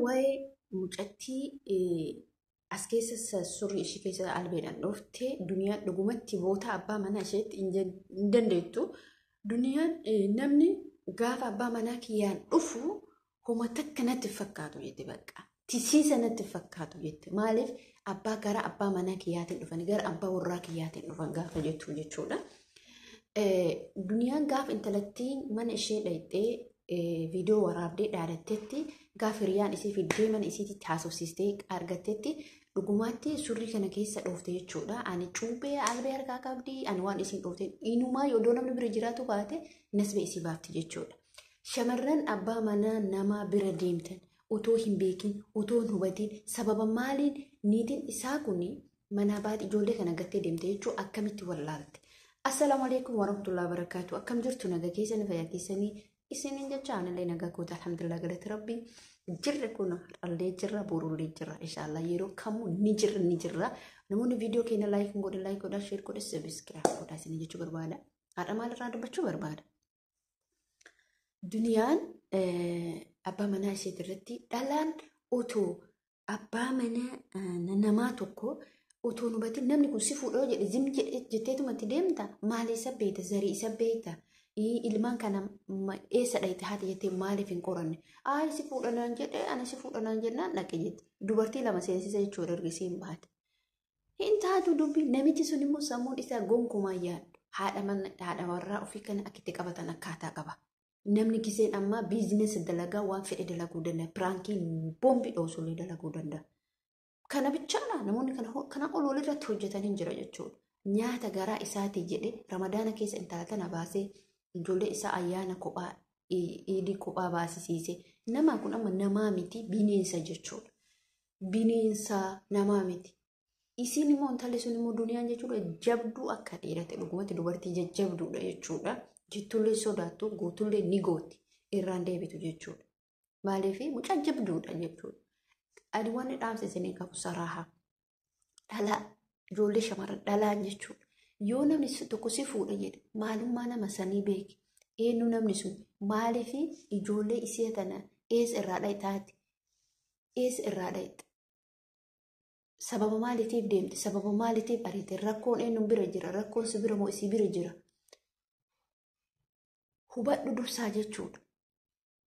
Waa'ee mucattii as keessa surrii ishee keessa albeedhaan dhooftee, Duniyaan dhugumatti boota abbaa manaa isheetti hin dandeettu. Duniyaan namni gaafa abbaa manaa kiyyaan dhufu homa takka natti fakkaatu jette bakka. Tisiisa natti fakkaatu jette. Maaliif abbaa gara abbaa manaa kiyyaatiin dhufan, gara abbaa warraa kiyyaatiin dhufan gaafa jettu jechuudha. Duniyaan gaafa intalattiin mana ishee dhaqxee viidiyoo waraabdee dhaadattetti, gaafa hiriyaan isii fiddee mana isiitti haasofsiistee argattetti, dhugumaatti surrii kana keessa dhoofte jechuudha. Ani cuubbee albee harkaa qabdi, ani waan isiin dhoofte inumaa yoo namni bira jiraatu baate nasbee isii baafti jechuudha. Shamarran abbaa manaa namaa bira deemtan otoo hin beekin, otoo hin hubatin, sababa maaliin niitiin isaa kun manaa baate ijoollee kana gattee deemte jechuu akkamitti wallaalte? Assalaamu alaikum warahmatullahi wabarakatuh. Akkam jirtu? Nagaa keessanii, fayyaa keessanii isiniin jecha, anillee nagaa koota, alhamdulillah, galata Rabbii. Jirri kun har'allee jirra, borullee jirra, inshallah yeroo kamuu ni jirra, ni jirra. Namoonni viidiyoo keenya like hin godhin like godhaa, share godhaa, subscribe godhaa isin jechuu barbaada. Har'a maalirraa dubbachuu barbaada? Duniyaan abbaa manaa isheet irratti dhalaan otoo abbaa manaa namaa tokko otoo hubatin, namni kun si fuudhoo jedhe zim jetteetumatti deemta. Maali isa beekta? Zarii isa beekta? Ilmaan kana eessa dhayite haati jettee maaliif hin qoranne? Ayi, si fuudhanaan jedhee, ani si fuudhanaan jennaan dhaqe jette. Dubartii lama seensisa jechuudha erga isiin baate. Hin taatu dubbi. Namichi sun immoo sammuun isaa gonkumaa yaaddu. Haadha mana, haadha warraa ofii kana akka itti qabatan akkaataa qaba. Namni giseen ammaa business dalagaa waan fedhe dalaguu danda'a. Prank boombii dhoosullee dalaguu danda'a. Kana bichaadha, namoonni kana ol walirratti hojjetan hin jira jechuudha. Nyaata garaa isaatii jedhe Ramadaana keessa intala tana baasee ijoollee isaa ayyaana kophaa, iidii kophaa baasisiise. Nama kun amma namaa miti, bineensa jechuudha. Bineensa, namaa miti. Isiin immoo, intalli sun immoo, Duniyaan jechuudha, jabduu akka dhiirate, dhugumatti dubartii jajjabduudha jechuudha. Jettullee sodaattu, guutullee ni gooti, irraan deebitu jechuudha. Maaliif mucaa jabduudha jechuudha. Ani wanni dhaamsa isinii qabu saraaha. Dhalaa, ijoollee shamarran dhalaan jechuudha. Yoo namni tokko si fuudha jedhe, maalummaa nama sanii beeki. Eenyu namni sun? Maaliif ijoollee isii tana eessa irraa dhayitaati? Eessa irraa dhayite? Sababa maaliitiif deemte? Sababa maaliitiif ariite? Rakkoon eenyuun bira jira? Rakkoon si bira moo isii bira jira? Hubadhu dursaa jechuudha.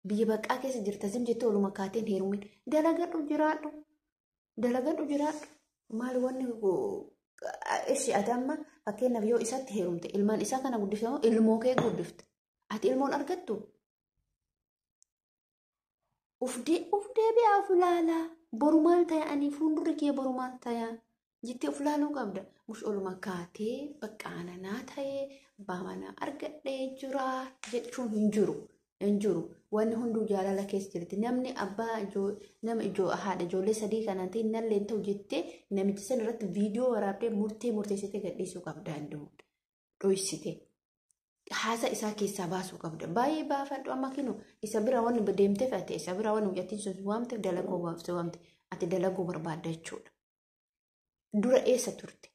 Biyya baqaa keessa jirta, zim jettee oluma kaateen heerumin. Dalagadhu jiraadhu. Dalagadhu jiraadhu. Maali wanni ishi ati amma fakkeenyaaf yoo isatti heerumte, ilmaan isaa kana guddifte moo ilmoo kee guddifte? Ati ilmoon argattu? Uf deebi'aa, of ilaalaa. Boru maal ta'a ani, fuuldurri kee boru maal ta'a jettee of ilaaluu qabda. Mush oluma kaatee bakka ananaa ta'ee abbaa manaa argadhee jira jechuun hin jiru. Hin jiru. Wanni hunduu jaalala keessa jirti. Namni abbaa nama ijoo haadha ijoollee sadii kanaan ta'e nallee ta'u jettee namicha sana irratti viidiyoo waraabdee murtee murteessitee gadhiisuu qabda hunduu. Dhoysite. Haasa isaa keessaa baasuu qabda. Baay'ee baafadhu amma kinu isa bira wanni deemteef, ati isa bira wanni mucattiin sun waamteef dalaguu baafte waamte, ati dalaguu barbaadda jechuudha. Dura eessa turte?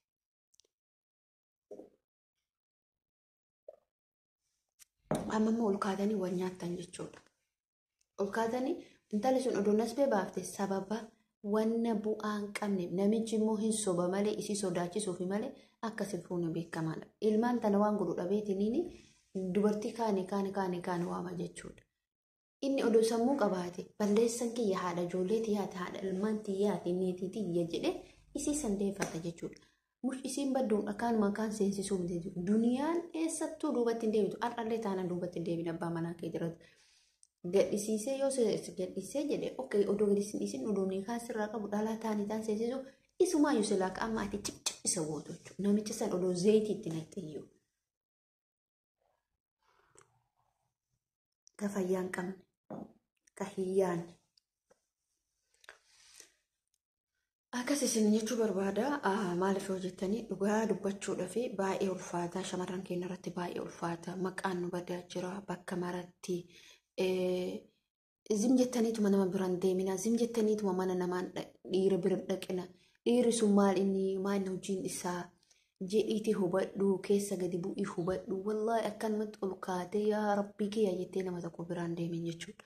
Amma immoo ol kaatanii wal nyaattan jechuudha. Ol kaatanii intalli sun odoo nasbee baafte sababa wanna bu'aa hin qabne, namichi immoo hin soba malee, isii sodaachisuufi malee akkasii fuune beekamaadha. Ilmaan tana waan godhu dhabeetiniin dubartii kaane kaane kaane kaane waama jechuudha. Inni odoo sammuu qabaate, balleessan kiyya, haadha ijoollee tiyyaati, haadha ilmaan tiyyaati, niitii tiyya jedhee isii san deeffata jechuudha. Mush isiin badduun akkaanuma akkaan seensisuu miti jechuudha. Duniyaan eessattuu duubatti hin deebitu. Har'allee taanaan duubatti hin deebin abbaa manaa kee jiraatu. Gadhisiisee yoo gadhisee jedhe, okay, odoo gadi sin dhiisin, odoo niikaa sirraa qabu dhalaa taanii taan seensisu isumaayyuu silaa akka amma ati cipcip isa gootu jechuudha. Namicha san odoo zayitii itti naqxe. Ka fayyaa hin qabne, ka hin yaadne. Akkas isin jechuu barbaada. Maaliif yoo jettanii, dhugaa dubbachuudhaa fi baay'ee ulfaata. Shamarran keenya irratti baay'ee ulfaata. Maqaan nu badaa jira bakka maratti. Zim jettaniituma nama biraan deemina. Zim jettaniituma mana namaan dhiira bira dhaqina. Dhiirri sun maal inni, maal hojiin isaa jedhiitii hubadhu, keessa gadi bu'ii hubadhu. Wallaahi akkanumatti ol kaatee yaa Rabbii kiyya jettee nama tokko biraan deemin jechuudha.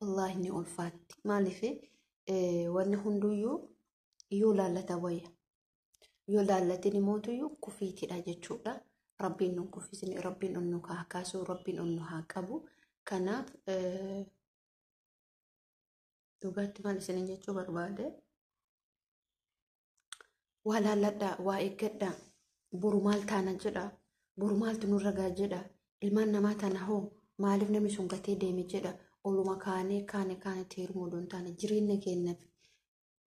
Wallaahi ni ulfaatti. Maaliif Wanni hunduyyuu yoo laallata wayya. Yoo laallatin imootuyyuu kufiitidha jechuudha. Rabbiin nu kuffisni, Rabbiin nu haa kaasu, Rabbiin nu haa qabu. Kanaaf dhugaatti maal isiniin jechuu barbaade? Waa laalladhaa, waa eeggadhaa, boru maal taana jedha, boru maaltu nurra ga'a jedha, ilmaan namaa tana hoo maaliif namni sun gatee deeme jedha, oluma kaanee kaane kaane heerumuu odoo hin taane jireenya keenyaaf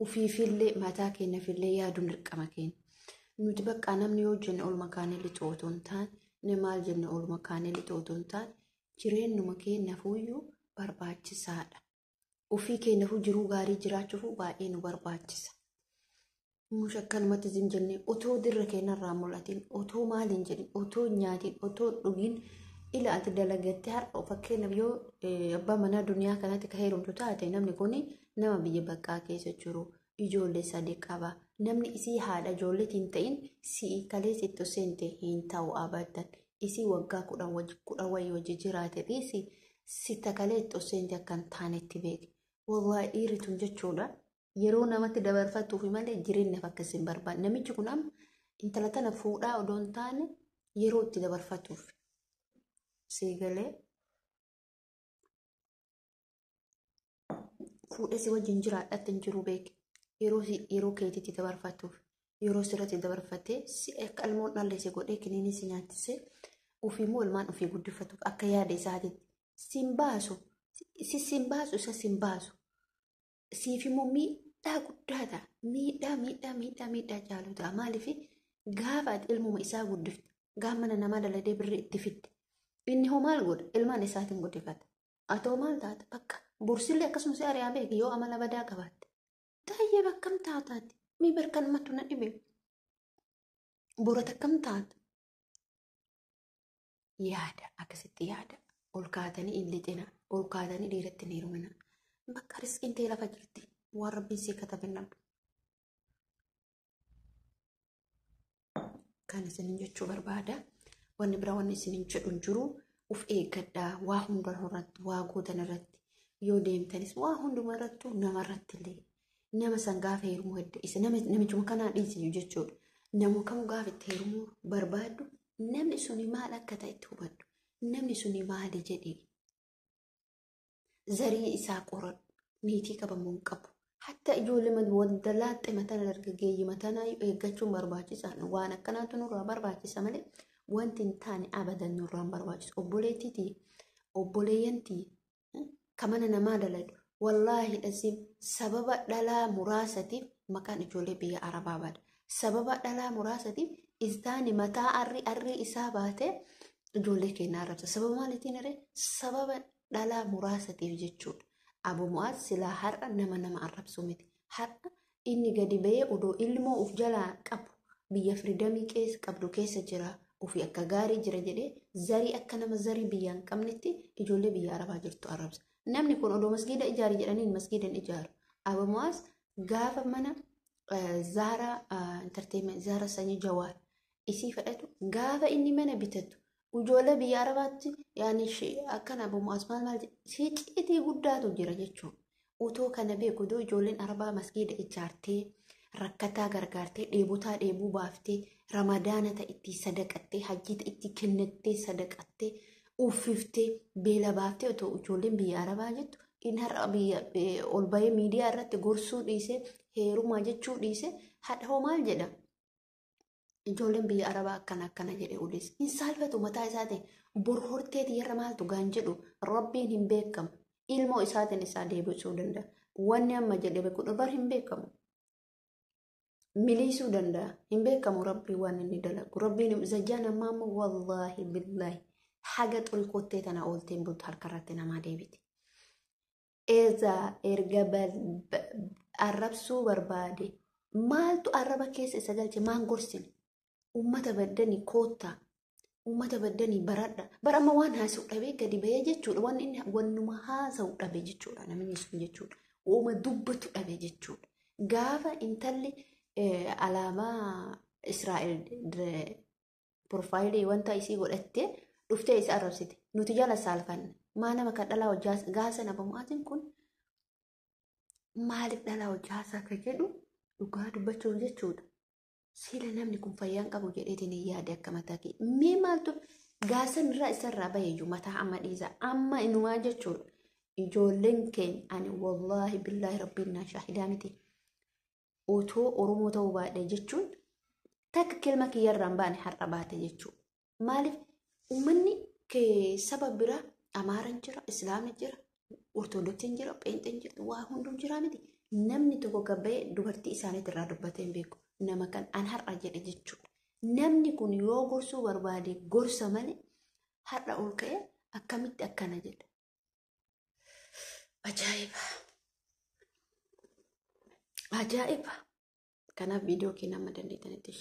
ufiifillee mataa keenyaafillee yaaduun dirqama keenya. Nuti bakka namni yoo jenne oluma kaanee lixu otoo hin taane, maal jenne oluma kaanee lixu otoo hin taane, jireenyuma keenyafuyyuu barbaachisaadha. Ofii keenyaafuu jiruu gaarii jiraachuuf baay'ee nu barbaachisa. Mush akkanumatti isin jennee otoo dirra keenyarraa mul'atin, otoo maal hin jedhin, otoo nyaatin, otoo dhugin ila ati dalagattee har'a fakkeenyaaf yoo abbaa manaa duniyaa kanatti kan heerumtu taate namni kun nama biyya baqqaa keessa jiru ijoollee sadii qaba. Namni isii haadha ijoolleetiin ta'in si'i kaleessa itti seente hin ta'u abadan. Isii waggaa 10 wayii hojii jiraate dhiisi si takalee itti seente akka hin taanetti beeki. Wallaahi dhiirri tun jechuudha. Yeroo namatti dabarfattuuf malee jireenyaaf akkas hin barbaanne. Namichi kun amma intala tana fuudhaa odoo hin taane yeroo itti dabarfatuuf. Siigalee fuudhee si wajjin jiraadhaatti hin jiru beeki. Yeroo keetitti dabarfatuuf. Yeroo sirratti dabarfatee si akka ilmoon dhalle si godhee kiniinii si nyaachisee ofii immoo ilmaan ofii guddifatuuf akka yaada isaatiitti. Sin baasu. Si sin baasu isa sin baasu. Siif immoo miidhaa guddaa ta'a. Miidhaa miidhaa miidhaa miidhaa caalu ta'a. Maaliif gaafa ati ilmuma isaa guddifte gaafa mana namaa daladee birrii itti fidde inni hoo maal godha? Ilmaan isaatiin guddifata. Atoo maal taata? Bakka bursillee akkasumas ari'aa beeki yoo amala badaa qabaatte. Taayyee bakkam taataati? Mii barkanumatu na dhibe. Borata akkam taata? Yaada akkasitti yaada. Ol kaatanii hin lixina. Ol kaatanii dhiiratti hin heerumina. Bakka riskiin ta'e lafa jirti. Waan rabbiin sii katabe dhabdu. Kan isinin jechuu barbaada. Wanni biraa wanni isinin jedhu hin jiru. Uf eeggadhaa waa hunda irratti waa gootan irratti yoo deemtanis waa hunduma irrattuu nama irratti illee nama san gaafa heerumuu hedda isa namichuma kanaa dhiisiyu jechuudha. Nama kamuu gaafa itti heerumuu barbaaddu namni suni maal akka ta'e itti hubadhu. Namni suni maali jedhee zarii isaa qoradhu. Niitii qabamoo hin qabu. Hatta ijoollee wanta laaxxe mataa dargaggeeyyii mataa eeggachuun barbaachisaadha. Waan akkanaatu nurraa barbaachisa malee wanti hin taane abadan nurraa hin barbaachisu. Obboleettiitii obboleeyyantii kan mana namaa daladu wallaahi dhasiin sababa dhalaa muraasatiif maqaan ijoollee biyya Arabaa bada. Sababa dhalaa muraasatiif istaani mataa arrii arrii isaa baatee ijoollee keenya arrabsa. Sababa maaliitiin irree? Sababa dhalaa muraasatiif jechuudha. Abu Mu'aaz silaa har'a nama nama arrabsu miti. Har'a inni gadi ba'ee odoo ilmoo of jalaa qabu biyya firidamii keessa qabdu keessa jira. Ofii akka gaarii jira jedhee zarii akka nama zarii biyya hin qabnetti ijoollee biyya Arabaa jirtu arrabsa. Namni kun odoo masgiida ijaari jedhaniin masgiida hin ijaaru. Abu Mu'aaz gaafa mana Zaara entertainment Zaara sanyii Jawaar isii fedhatu gaafa inni mana bitatu ijoollee biyya Arabaatti yaani akkana Abu Mu'aaz maal maal siciitii guddaatu jira jechuudha. Otoo kana beeku odoo ijoolleen Arabaa masgiida ijaartee rakkataa gargaartee dheebotaa dheebuu baaftee ramadaana ta'e itti sadaqattee hajjii ta'e itti kennattee sadaqattee uffiftee beela baaftee otoo ijoolleen biyya Arabaa jettu inni har'a biyya ol bahee miidiyaa irratti gorsuu dhiisee heerumaa jechuu dhiisee hadha hoo maal jedha? Ijoolleen biyya Arabaa akkana akkana jedhee odeessa. Hin saalfatu mataa isaatiin bor horteeti yarra maaltu gaan jedhu rabbiin hin beekamu. Ilmoo isaatiin isaa deebisuu danda'a. Wanni amma jedhe beeku bar hin beekamu. Miliisuu danda'a. Hin beekamu rabbiin waan inni dalagu. Rabbiin zajjaan ammaa ammoo wallaahi billaahi haga xurii kottee tana oolteen bultu harkarratti namaa deebiti. Eeza erga arrabsuu barbaade maaltu arraba keessa isa galche maan gorsine? Uummata baddanii koottaa. Uummata baddanii baradha. Bara amma waan haasa'u dhabee gadi bahee jechuudha. Wanni inni wannuma haasa'u dhabe jechuudha. Namni sun jechuudha. Uuma dubbatu dhabe jechuudha. Gaafa intalli alaabaa Israa'el profaayilii wanta isii godhattee dhuftee isa arrabsite. Nuti jala saalfanne. Maa nama kan dhalaa hojjaa gaasa nama mu'aatiin kun Maaliif dhalaa hojii haasaa akka jedhu dhugaa dubbachuuf jechuudha. Sila namni kun fayyaan qabu jedheetiin hin yaade akka mataa kee. Mee maaltu gaasan irraa isarraa baheeyyuu mataa amma dhiisa amma inumaa jechuudha. Ijoolleen keenya ani wallaahi billaahi rabbiin naa shaahidaa miti. Otoo Oromoo ta'uu baadhee jechuun takka kilma kiyyarraa hin baane har'a baate jechuudha. Maaliif uummanni saba biraa Amaaraan jira, Islaamni jira, Ortodoksiin jira, Pheenxeen jira, waa hunduu jira miti. Namni tokko gabba'ee dubartii isaaniitti irraa dubbatee hin beeku. Nama kan an har'a jedhe jechuudha. Namni kun yoo gorsuu barbaade gorsa malee har'a ol ka'ee akkamitti akkana jedha. Ajaa'iba! Ajaa'iba! Kanaaf viidiyoo keenya amma dandeettanitti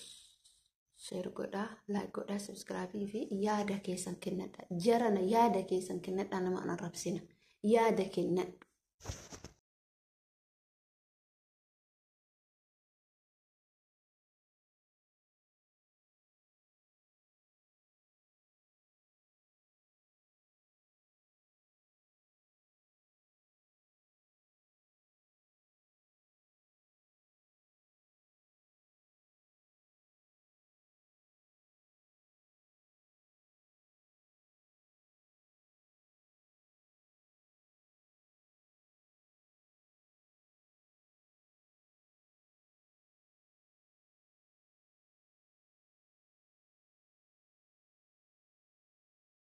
share godhaa, like godhaa, subscribe fi yaada keessan kennadha. Jarana yaada keessan kennadha, nama an arrabsina. Yaada kennadhu.